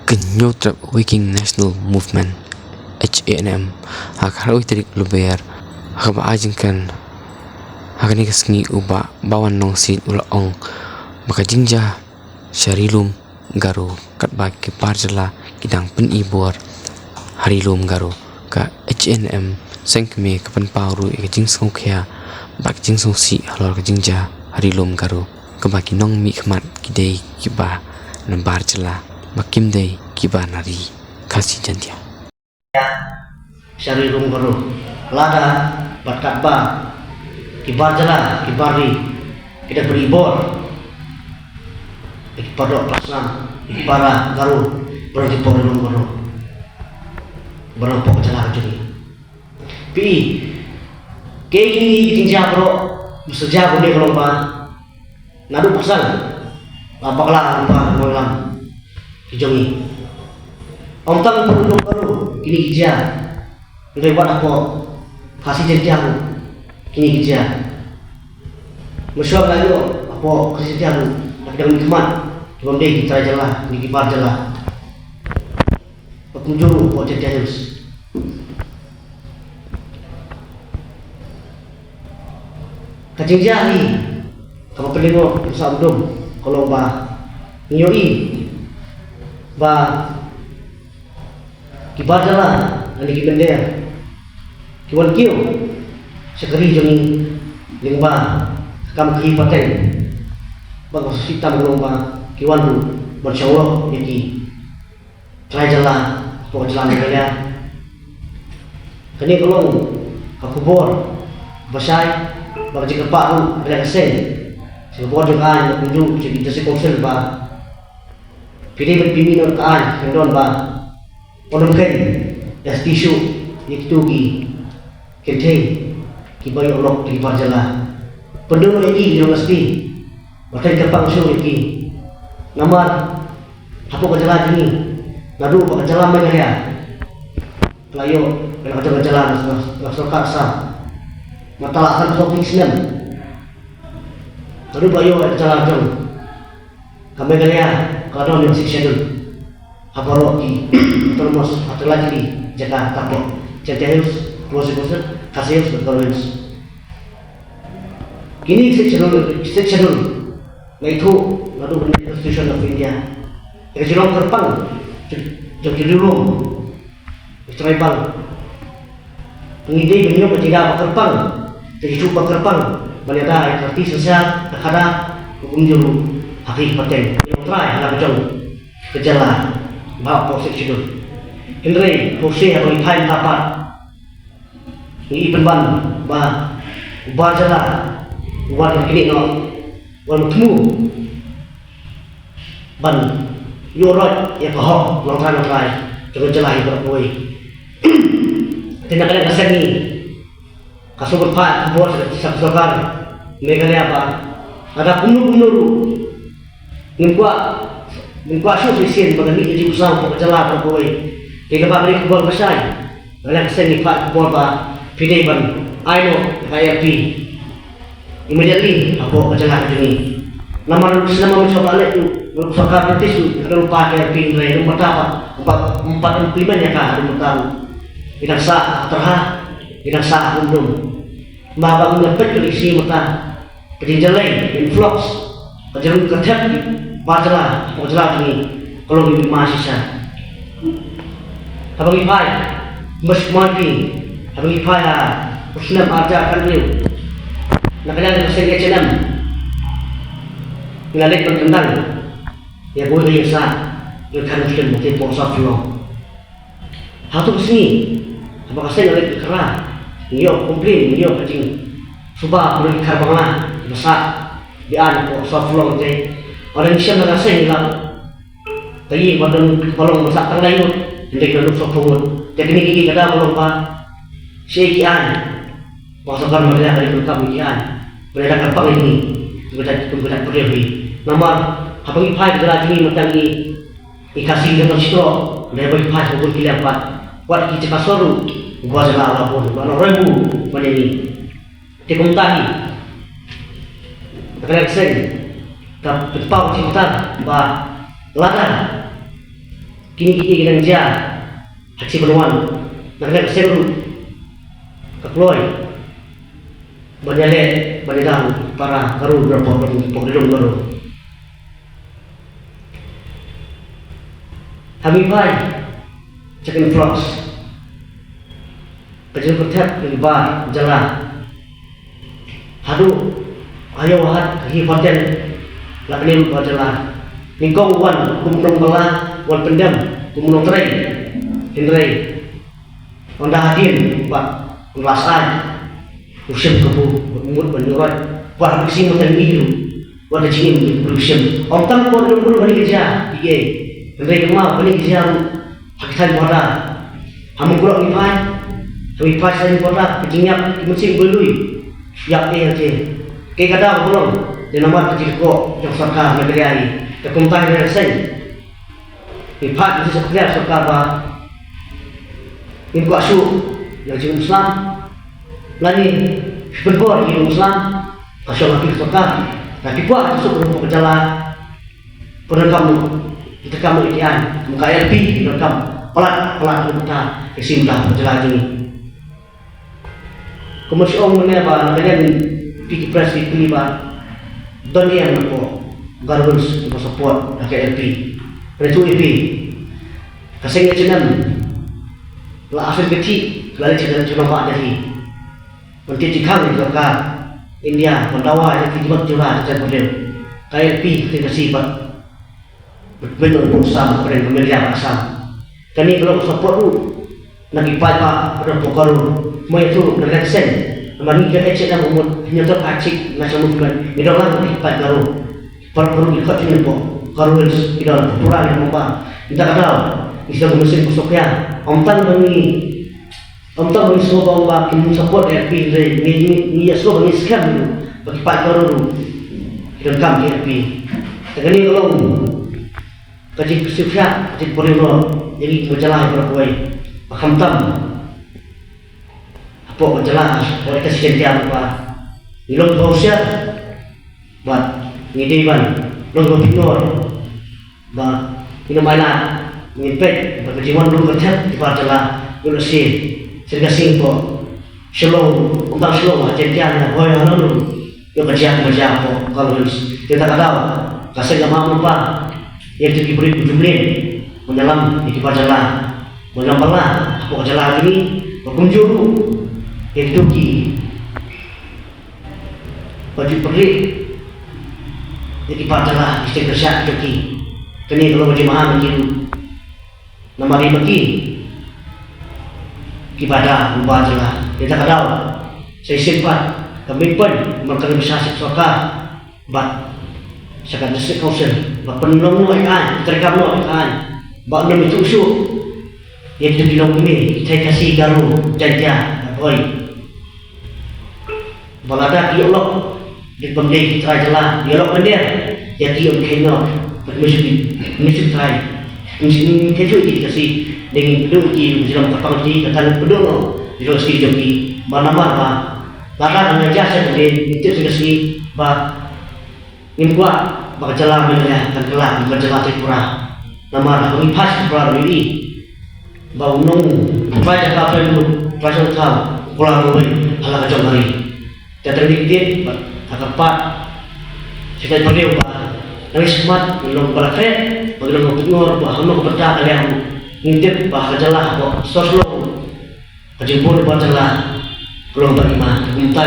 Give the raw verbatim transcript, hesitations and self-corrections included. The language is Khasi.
Ka Hynñiewtrep Working National Movement, H A N M, ha ka arphew tarik Lber, ha kaba ai jingkren ha kane ka sngi u Bah Bawan Nongsiej u la ong ba ka jingjia sha Ri Lum Garo katba ki bar jylla ki dang pyni bor ha Ri Lum Garo. Ka H A N M seng kmie ka pynpaw ruh ïa ka jingsngewkhia bad ka jingsngewsih halor ka jingjia ha Ri Lum Garo, kaba ki nongmihkhmat ki dei kiba na bar jylla, ba kim dei kiba na Ri Khasi Jaiñtia. Sha Ri Lum Garo, lada bad katba ki bar jylla, ki bar ri ki dang pyni bor ïa ki para doh para snam, ïa ki para Garo ba nang hapoh Ri Lum Garo, ba nang hapoh ka jylla ka jong ngi. Phi i, kiei kine ki jingjia baroh ba shu jia kumne ka long ba naduh ba sdang la bakla lypa lynglam ki jong ngi. Ym tang hapoh Ri Lum Garo kine ki jia, hynrei wat hapoh Khasi Jaiñtia ruh kine ki jia. Mynshuwa la ïoh hapoh Khasi Jaiñtia ruh la ki dang mihkhmat, ki bym dei ki trai jylla, ki dei ki bar jylla. Bad kumjuh ruh hapoh Jaiñtia Hills. Ka jingjia hi kaba pynlyngngoh, pynsaw ym dum, ka long ba ngi ïohi ba ki bar jylla lane ki mynder ki wan kiew sha ka ri jong ngi lyngba ka kam khaïi pateng. Bad kaba sngewsih tam ka long ba ki wan ruh ban shong noh ïa ki trai jylla hapoh ka jylla Meghalaya. Kane ka long ka khubor ba shai, bad ka jingkyrpad ruh na ka liang ka seng sha ka bor jong ka aiñ, bad kumjuh sha ki District Council ba phi dei ban pynmih noh ka aiñ, phin don ba ym don kein ïa sdang shuh ïa kito ki kynthei kiba ïoh lok da ki bar jylla. Pynduh noh ïa ki jong ka sdang, ba kan kyrpang shuh ïa ki. Namar hapoh ka jylla jong ngi, naduh ba ka jylla Meghalaya ka la ïoh ban long ka jylla na, na, na sorkar Assam, mynta la sanphew snem. Naduh ba ïoh ka jylla jong ka Meghalaya, ka la don ïa ka Sixth Schedule ha baroh ki autonomous, ha kylleng ki jaka, hapoh Jaintia Hills, Khasi Hills, Khasi Hills bad Garo Hills. Kine ki Sixth Schedule, Sixth Schedule la ithuh naduh na Constitution of India. Ïa ka jinglong kyrpang jong, jong ki riewlum, ki tribal. Ngi dei ban ïoh ka jingïada ba kyrpang, ka jingïathuh ba kyrpang ban ïada ïa ka riti synshar, ka khadar, bad kumjuh ruh ha ki pateng, ïa u trai ha la ka jong ka jylla ba hapoh Sixth Schedule. Hynrei phursih haba ngi phai mynta pat, ngi i pynban ba u bar jylla u wan kynnoh, u wan thmu ban ïoh roi ïa ka hok longtrai longtrai jong ka jylla hi baroh kawei. Te na ka liang ka seng ngi, ka sngewbha ban phah khubor sha ka sorkar Meghalaya ba lada kumno kumno ruh ngim kwah, ngim kwah shuh shisien ba kan mih ka jingpynsaw hapoh ka jylla baroh kawei. Te kaba ka dei ka khubor ba shai, na ka liang ka seng ngi phah khubor ba phi dei ban ai noh ïa ka A R P immediately hapoh ka jylla ka jong ngi. Namar snem mynshwa ba leh ruh, ruh sorkar British ruh ka don lypa ka A R P, hynrei ruh mynta pat, ym pat, ym pat implement ïa ka ruh mynta ruh. Ngi dang sah ha ka tyrha, ngi dang sah ha ka umdum. Haba ngin ïa peit ka list mynta, ka jingjyllei, influx, ka jingkyrthep ki bar jylla hapoh ka jylla jong ngi ka long kaba shisha. Haba ngi phai, mut kumne, haba ngi phai ha u snem ar hajar khathynriew, na ka liang ka seng H A N M ngi la leit ban kyndang ïa kawei ka ïing sah Rakhine Muslim ba ki hapoh South Shillong. Ha kato ka sngi, haba ka seng ka leit ka khra, ngi ïoh complain, ngi ïoh ka jingsuba na ki khar Bangla kiba sah be-aiñ hapoh South Shillong te. Haba ngi shem na ka seng, ngi lap, ka ïing ba don, ba long ba sah tang lai ngut, hynrei ka la duk sawphew ngut. Te kine ki ïing ka daw ka long ba shaei ki aiñ ba ka sorkar Meghalaya ka dei ban kam ïa ki aiñ, ba la dang kyrpang ïa kine kum ka jait, kum ka jait briew hi. Namar haba ngi phai ka jylla jong ngi mynta ngi, ngi Khasi ngi don shi troh, hynrei haba ngi phai sha bun ki liang pat, wat ki jaka sor ruh u bar jylla u la bun, u la nang roi buh ban ïa ngi. Te kumta hi, na ka liang ka seng, ka pynpaw jingkyrpad ba lada Kine ki, ki dang jia ha ki ban wan na ka liang ka seng ruh ka kloi ban ïaleh ban ïadang para ka ru, pok pok rum ka ru. Ha mi phai check in flocks ka jingpyrthat ngi ba jala. Haduh ayo hat ka hi paten la kane ba jala. Nyngkong wan kum nongbylla, wan pyndem kum nongtrei. Hynrei ynda hadien ba la sai u shem ka bu mut ban ïuhroit ba ha ka sngi mynta ngi ruh. Wat da jingim ki briew shem. Ym tang por ki briew kane ka jia, ki ei. Hynrei ka ma kane ka jia ruh ha ki thaiñ border. Ha Mawkyrwat ngi phai, ha ngi phai thaiñ border, ka jingïap ki mynsiem khlem lui. Ïap ei ei. Kaei ka daw ka long, dei namar ka jingkoh jong sorkar Meghalaya. Te kumta hi ka seng. Ngi phah ngi shisha clear sorkar ba ngim kwah shuh ïa ka jingim Islam. Lane pynbor ïa ka jingim Islam ka shong ha phi sorkar. Lane phi kwah ka jingsuk ruh ka jylla, pyndonkam, pyndonkam ïa ki aiñ, ka L P pyndonkam palat palat ka bynta ka jingim da ka jylla jong ngi. Kumba shu ong mynne ba na ka liang phi ki press phi kylli ba don ïa nga ko Garo Hills ba support ha ka L P. Hynrei to ïa phi ka seng H N M la asem ka thik la leit sha ka seng ba Delhi. Ban tip jingkhang ïa ka sorkar India ban dawa ïa ki jibat jura ka jait bynriew. Ka L P ka seng Khasi bad Bad pynban u Assam, pynban ka Meghalaya bad Assam. Kane ka long ka support ruh na ki paidbah, pynban pokok ruh. Mo ïa tu na ka seng. Namar ngi ka H N M u mut hynñiew tarik Achievement National Movement. Ngi don lang ki paidbah ruh. Para ruh ki khot ngi pokok ruh ki don pura ngi mo ba. Ngi ta ka daw. Ngi sdang ka mynsiem ka suk ïa. Ym tang ba ngi Ym tang ba ngi sngewbha ba kin support L P hynrei ngi, ngi, ngi ïa sngewbha ba ngi skhem ba ki paidbah ruh ki donkam ïa L P. Te kane ka long ka jingpynshitom, ka jingpynriewnoh ïa ngi kum ka jylla baroh kawei. Ba khamtam hapoh ka jylla, hapoh ka state India ba ngi long ba husiar. Bad ngi dei ban long ba pynïoh ba ngin ym ailad, ngin peit ba ka jingwan ruh ka thep ki bar jylla. Ïoh lehse shisien ka sngi hapoh Shillong, ym tang Shillong, ha Jaintia ne hoi ha nongno, ïoh ka jia ka jia hapoh Garo Hills. Te ta ka daw ka seng ka ma mynta ïa ki briew ki jumlien ban ïalam ïa ki bar jylla, ban ïalam bala hapoh ka jylla jong ngi. Ba kumjuh ruh ïa kito ki Ba ju pyrshah ïa ki bar jylla, ki seng kyrshan jong ki. Kane ka long ka jingmaham ïa ki ruh. Namar ïa ki, ki bada u bar jylla. Ïa kata ka daw, sa shisien pat ka mih pyn, namar ka dei pisa sha sorkar. Bad sha ka District Council ba pynlong noh ïa ka aiñ, pyntrei kam noh ïa ka aiñ. Ba ym ïathuh shuh ïa kito ki longkmie, ki Thai, Khasi, Garo, Jaintia, Hoi. Ba lada ki ïoh lok, dei ban dei ki trai jylla, ïoh lok mynder ïa ki, ym kheiñ noh. Bad mynta ki, mynta ki trai, mynta ki kheiñ shuh ïa ki Khasi. Dei ngin pynduh ïa ki, ym jylliew ka pang ki, ka tang pynduh noh ïa ka Khasi jong ki. Ba namar ba lada ka ngai ja sha ka dei, ngin tip sha ka Khasi ba ngim kwah ba ka jylla Meghalaya kan kylla kum ka jylla Tripura. Namar haba ngi phai sha Tripura ruh ngi ïohi ba u nong u trai jaka, u trai jaka, u kylla ruh ha la ka jong ka ri. Te tang dei dei bad ha ka pat sha ka pyrthei ba ngi smat, ngi long ba la khreh, ba ngi long ba pynngor ba ha ka bynta ka liang. Ngim tip ba ha ka jylla ba sor shlong ka jingbun ba jylla ka long ba ima. Kumta